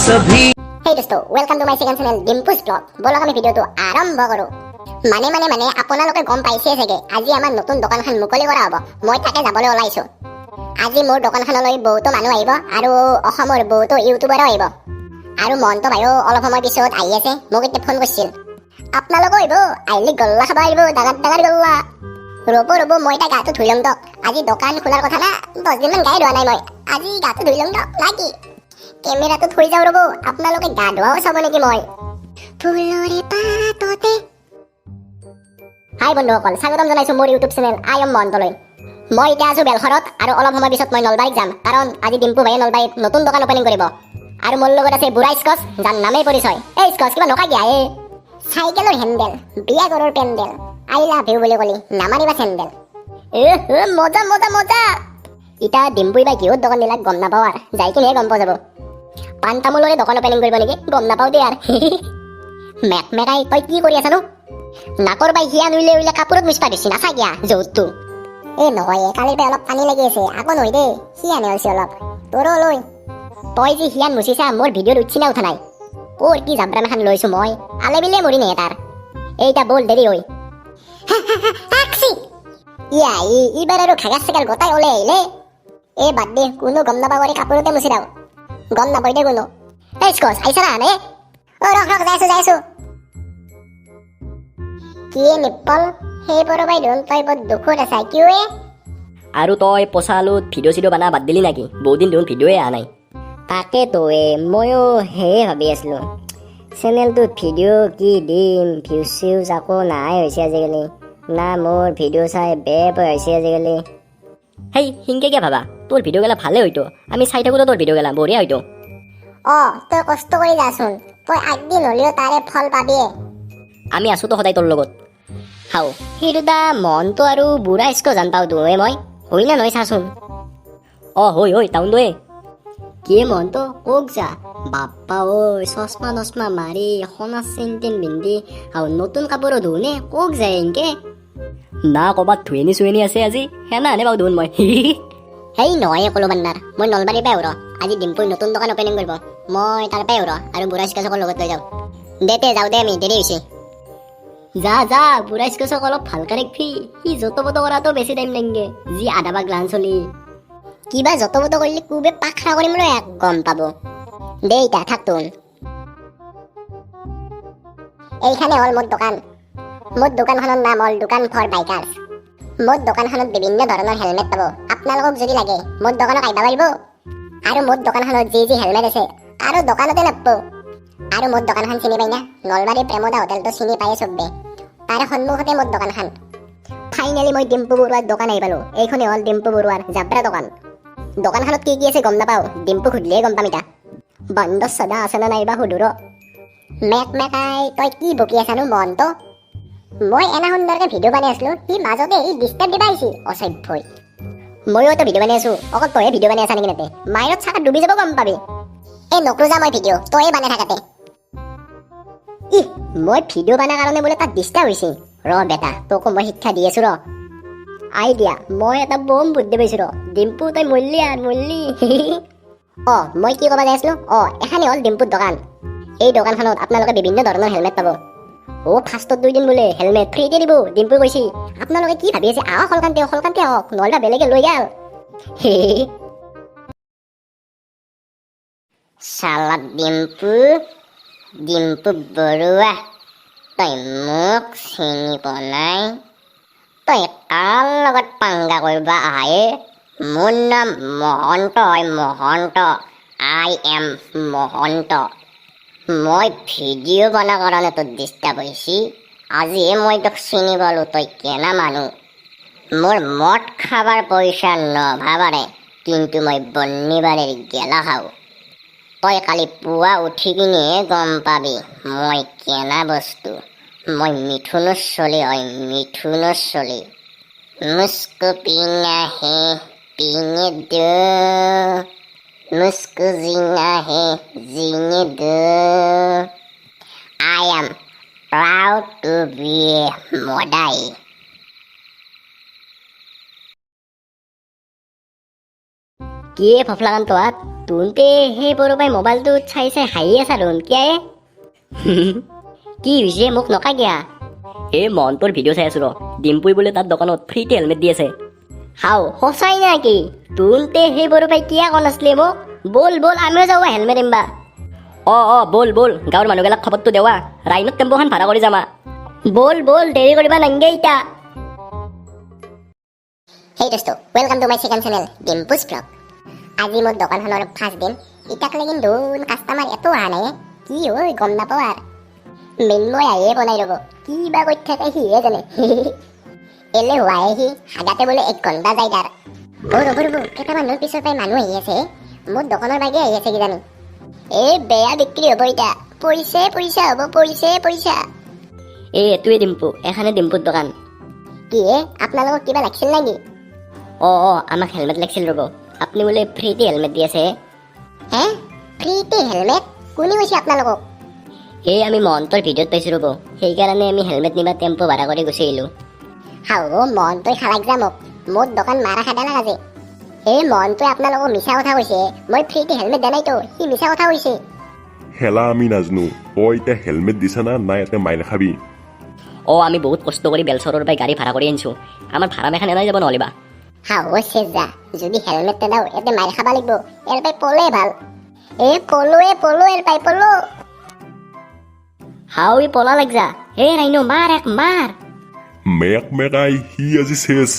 सभी। হেই দোস্ত, welcome to my second channel Dimpu's Vlog। ব'লক, আমি ভিডিঅ'টো আৰম্ভ কৰোঁ। মানে মানে মানে আপোনালোকে গম পাইছে চাগে, আজি আমাৰ নতুন দোকানখন মুকলি কৰা হ'ব। মই তাকে যাবলৈ ওলাইছোঁ। আজি মোৰ দোকানখনলৈ বহুতো মানুহ আহিব আৰু অসমৰ বহুতো ইউটিউবাৰো আহিব আৰু মহন্ত ভাইও অলপ সময় পিছত আহি আছে। মোক এতিয়া ফোন কৰিছিল। আপোনালোকো আহিব, আহিলে গল্লা খাব আহিব, ডাঙৰ ডাঙৰ গল্লা। ৰ'ব ৰ'ব, মই এতিয়া গাটো ধুই ল'ম দক। আজি দোকান খোলাৰ কথা না, 10 দিনমান গায়ে ধোৱা নাই মই। আজি গাটো ধুই ল'ম দক না কি? কেমেৰাটো থৈ যাওঁ ৰ'ব। আপোনালোকে গা ধোৱাও চাব নেকি মই? ফুলৰে পাততে। হাই বন্ধুসকল, স্বাগতম জনাইছো মোৰ ইউটিউব চেনেল I am মহন্তলৈ। মই এতিয়া আছো বেলশৰত আৰু অলপ সময় পিছত মই নলবাৰীত যাম, কাৰণ আজি ডিম্পু ভাইয়ে নলবাৰীত নতুন দোকান অপেনিং কৰিব। আৰু মোৰ লগত আছে বুঢ়া স্কচ, যাৰ নামেই পৰিচয়। এই স্কচ, কিবা নকা কিয়া এই? চাইকেলৰ হেণ্ডেল, বিয়া ঘৰৰ পেণ্ডেল, I love you বুলি ক'লি নামাৰিবা চেণ্ডেল। এ হে, মজা মজা মজা। ইতা ডিম্পুই বা কিহত দোকান দিলাক গম নাপাওঁ আৰু যাই কিনেহে গম পোৱা যাব। পাণ তামোলৰে দোকান অপেনিং কৰিব নেকি, গম নাপাওঁ দেই। আৰু মেক মেকাই তই কি কৰি আছানো? নাকৰ বাই হিয়া নুইলে উইলে কাপোৰত মুচপা দিছি, নাচা কিয়া যৌতটো। এ নহয়, কালিৰ পৰা অলপ পানী লাগি আছে। আকৌ নহয় দেই, সিয়ানে হৈছে অলপ তোৰো লৈ। তই যি হিয়ান মুচিছা, মোৰ ভিডিঅ'ত উঠছি না উঠা নাই? ক'ৰ কি জাব্ৰাম এখন লৈছো মই, আলে বিলে মৰি নে তাৰ। এইটা ব'ল, দেৰি হৈ। ইয়া এইবাৰ আৰু ঘাগাৰ চাগাৰ গোটাই ওলাই আহিলে। এ বাদ দে, কোনো গম নাপাব কৰি কাপোৰতে মুচি দাও। গম নাপাই দে কোনো। এই স্কচ, আহিছা না নে? অ ৰখ ৰখ, যাই আছো, যাই আছো। কি নিপল, সেই পৰবাই দেখোন তই বৰ দুখত আছা, কিয় এ? আৰু তই পচা আলুত ভিডিঅ' চিডিঅ' বনা বাদ দিলি নেকি? বহুত দিন দেখোন ভিডিঅ'য়ে অহা নাই। তাকেতো এ, ময়ো সেয়ে ভাবি আছিলোঁ, চেনেলটোত ভিডিঅ' কি দিম? ভিউজ চিউজ আকৌ নাহাই হৈছে আজিকালি। না মোৰ ভিডিঅ' চাই বেয়া পোৱা হৈছে আজিকালি। হেই, সিনকে কিয় ভাবা? তোৰ ভিডিঅ' গেলা ভালে হয়তো, আমি চাই থাকোঁ তোৰ ভিডিঅ' গেলা বঢ়িয়া হয়তো। অ তই কষ্ট কৰি যাচোন, তই আগদিন হ'লেও তাৰে ফল পাবিয়ে। আমি আছোতো সদায় তোৰ লগত। হাও, সেই দুটা মনটো আৰু বুঢ়া স্ক জান পাওঁ দুয়ে মই, হয় না নহয় চাচোন। অ হৈ হৈ, টাউন দয়ে। কি মহন্ত, কক যা? বাপ্পা ঐ, চশমা তচমা মাৰি, সোণা চেইন টেইন পিন্ধি আৰু নতুন কাপোৰো ধুনে, কক যায় এনকে? না ক'ৰবাত ধুৱেনি চুৱেনি আছে আজি, সেনা আনে পাওঁ দেখোন মই। হেই নহয়, ক'লো বান্দাৰ, মই নলবাৰীৰ পৰাই ৰ। আজি ডিম্পুই নতুন দোকান অপেনিং কৰিব, মই তাৰ পৰাই ৰ আৰু বুঢ়া চিকাচকৰ লগত লৈ যাওঁ। দে তে যাওঁ দে, আমি দেৰি হৈছে। যা যা, বুঢ়া স্কচক অলপ ভালকে ৰাখবি। সি যত পত কৰাটো বেছি টাইম লাগে, যি আধা পাগলাহান চলি। কিবা যত পত কৰিলে কুবে পাখৰা কৰিম লৈ এক গম পাব। দে ইতা থাক তোন। এইখানে হ'ল মোৰ দোকান। মোৰ দোকানখনৰ নাম হ'ল দোকান ফৰ বাইকাৰ্ছ। মোৰ দোকানখনত বিভিন্ন ধৰণৰ হেলমেট পাব। আপোনালোকক যদি লাগে, মোৰ দোকানত আহিব পাৰিব। আৰু মোৰ দোকানখনত যি যি হেলমেট আছে, আৰু দোকানতে নাপাব। আৰু মোৰ দোকানখন চিনি পাই না? নলবাৰীৰ প্ৰেমদা হোটেলটো চিনি পায়ে চবে, তাৰে সন্মুখতে মোৰ দোকানখন। ফাইনেলি মই ডিম্পু বৰুৱাৰ দোকান আহি পালো। এইখনে হ'ল ডিম্পু বৰুৱাৰ জাব্ৰা দোকান। দোকানখনত কি কি আছে গম নাপাওঁ, ডিম্পুক সুধিলেহে গম পাম। ইতা বান্দৰ চাদা আছে নে নাইবা সুধো ৰ। মেক মেকাই তই কি বকি আছানো মহন্ত? মই এনা সুন্দৰকে ভিডিঅ' বনাই আছিলো, সি মাজতে এই ডিষ্টাৰ্ব দিবা আহিছি অসভ্যই। ময়ো তো ভিডিঅ' বনাই আছো, অকল তইহে ভিডিঅ' বনাই আছা নেকি তাতে? মাইৰত চাকাত ডুবি যাব, গম পাবি। এই নকৰো যা মই ভিডিঅ', তয়ে বনাই থাকাতে। ইহ, মই ভিডিঅ' বনাৰ কাৰণে বোলে তাত ডিষ্টাৰ্ব হৈছে। ৰ বেটা, তোকো মই শিক্ষা দি আছো ৰ। আইডিয়া, মই এটা বম বুদ্ধি পাইছো ৰ। ডিম্পু, তই মৰলি আৰু মৰলি। অ মই কি ক'ব যাই আছিলো? অ এখানে হ'ল ডিম্পুৰ দোকান। এই দোকানখনত আপোনালোকে বিভিন্ন ধৰণৰ হেলমেট পাব। অ ফাৰ্ষ্টত 2 দিন বোলে হেলমেট ফ্ৰীতে দিব, ডিম্পুই কৈছি। আপোনালোকে কি ভাবি আছে? আহক সলকান্তে সলকান্তে আহক, নহ'লে বেলেগে লৈ গ'ল। চালা ডিম্পু, ডিম্পু বৰুৱা, তই মোক চিনি পোৱা নাই। তই কাৰ লগত পাংগা কৰিব আহে? মোৰ নাম মহন্ত হয়, মহন্ত। I am Mahanta. মই ভিডিঅ' বনোৱা কাৰণে তোৰ ডিষ্টাৰ্ব হৈছি। আজিহে মই তোক চিনি পালোঁ, তই কেনা মানুহ। মোৰ মদ খাবাৰ পইচা নভাবাৰে, কিন্তু মই বন্নিবাৰীৰ গেলা খাওঁ। তই কালি পুৱা উঠি কিনেহে গম পাবি মই কেনা বস্তু। মই মিথুনৰ চলি হয়, মিথুনৰ চলি। मुझको पीना है, पीने दो। मुझको जीना है, जीने दो। I am proud to be a মদাই। কি ফফলাগান তোহাত? তোনতে সেই পৰপাই মোবাইলটোত চাই চাই হাঁহি আছা দেখোন, কিয়া এ? কি হৈছে মোক নকা কিয়া? এই মহন্তৰ ভিডিঅ' চাই আছো ৰ। ডিম্পুই বোলে তাৰ দোকানত ফ্ৰীতে হেলমেট দি আছে। হাও, সঁচাই নাকি? তোনতে সেই পৰপাই কিয়া কোৱা নাছিলে মোক? ব'ল ব'ল, আমিও যাওঁ হেলমেট আনিবা। অঁ অঁ ব'ল ব'ল, গাঁৱৰ মানুহবিলাক খবৰটো দেৱা। ৰাইনত টেম্পোখন ভাড়া কৰি যামা। ব'ল ব'ল, দেৰি কৰিবা নাংগে ইতা। হেই দোস্ত, welcome to my second channel Dimpu's blog. আজি মোৰ দোকানখনৰ ফাৰ্ষ্ট দিন। ইটাক লাগি দেখোন কাষ্টমাৰ এটো অহা নাই। কি হ'ল গম নাপাওঁ আৰু। মৃন্ময় আহিয়ে বনাই ৰ'ব, কি বা কৰি থাকে সিহে জানে। এলেহুৱাহে সি, হাগাতে বোলে এক ঘণ্টা যায় তাৰ। অ' ৰ'ব ৰ'ব, কেইটামান পিছৰ পৰাই মানুহ আহি আছে। মোৰ দোকানৰ বাগে আহি আছে কিজানি। এই বেয়া বিক্ৰী হ'ব ইতা, পইচাই পইচা হ'ব, পইচাই পইচা। এই এইটোৱে ডিম্পু, এখানে ডিম্পুৰ দোকান। কি হে, আপোনালোকক কিবা লাগিছিল নেকি? অঁ অঁ আমাক হেলমেট লাগিছিল ৰ'ব। আপুনি বোলে ফ্ৰীতে হেলমেট দি আছে। হে, ফ্ৰীতে হেলমেট? কোনে কৈছে আপোনালোকক? এই আমি মহন্তৰ ভিডিঅ'ত পাইছোঁ ৰ'ব, সেইকাৰণে আমি হেলমেট নিবা টেম্পো ভাড়া কৰি গুচি আহিলোঁ। হাও, মহন্তই খালাক যা মোক, মোৰ দোকান মাৰা খাদালাক আজি। এই মহন্তই আপোনালোকক মিছা কথা কৈছে। মই ফ্ৰীতে হেলমেট দিয়া নাইতো, সি মিছা কথা কৈছে। হেলা আমি নাজনো, তই এতিয়া হেলমেট দিছা না নাই, ইয়াতে মাইৰ খাবি। অঁ, আমি বহুত কষ্ট কৰি বেলচৰৰ পৰাই গাড়ী ভাড়া কৰি আনিছোঁ। আমাৰ ভাড়া মেখান এনাই যাব নহ'লে বা। হাও চেজা, যদি হেলমেট নেদাও ইয়াতে মাৰ খাব লাগিব। ইয়াৰ পাই পলে ভাল। এই পলো, এ পলো, এৰ পাই পলো। হাও, ই পলা লাগজা। এই ৰাইনো, মাৰ এক মাৰ। মেক মেকাই সি আজি চেচ।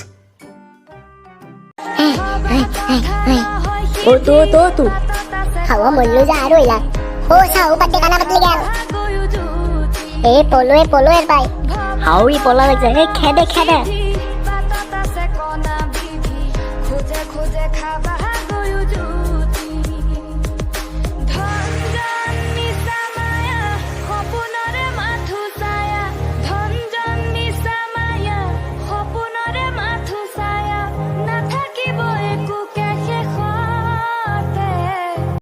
অ' তো তো তো। হাও, মল্লু যা আৰু ইলা। অ চাও, পাতে কানা পাতলি গেল। এই পলো, এ পলো এৰ পাই। হাও, ই পলা লাগজা। এই খেদে খেদে। খোঁজে খোঁজে খাবা।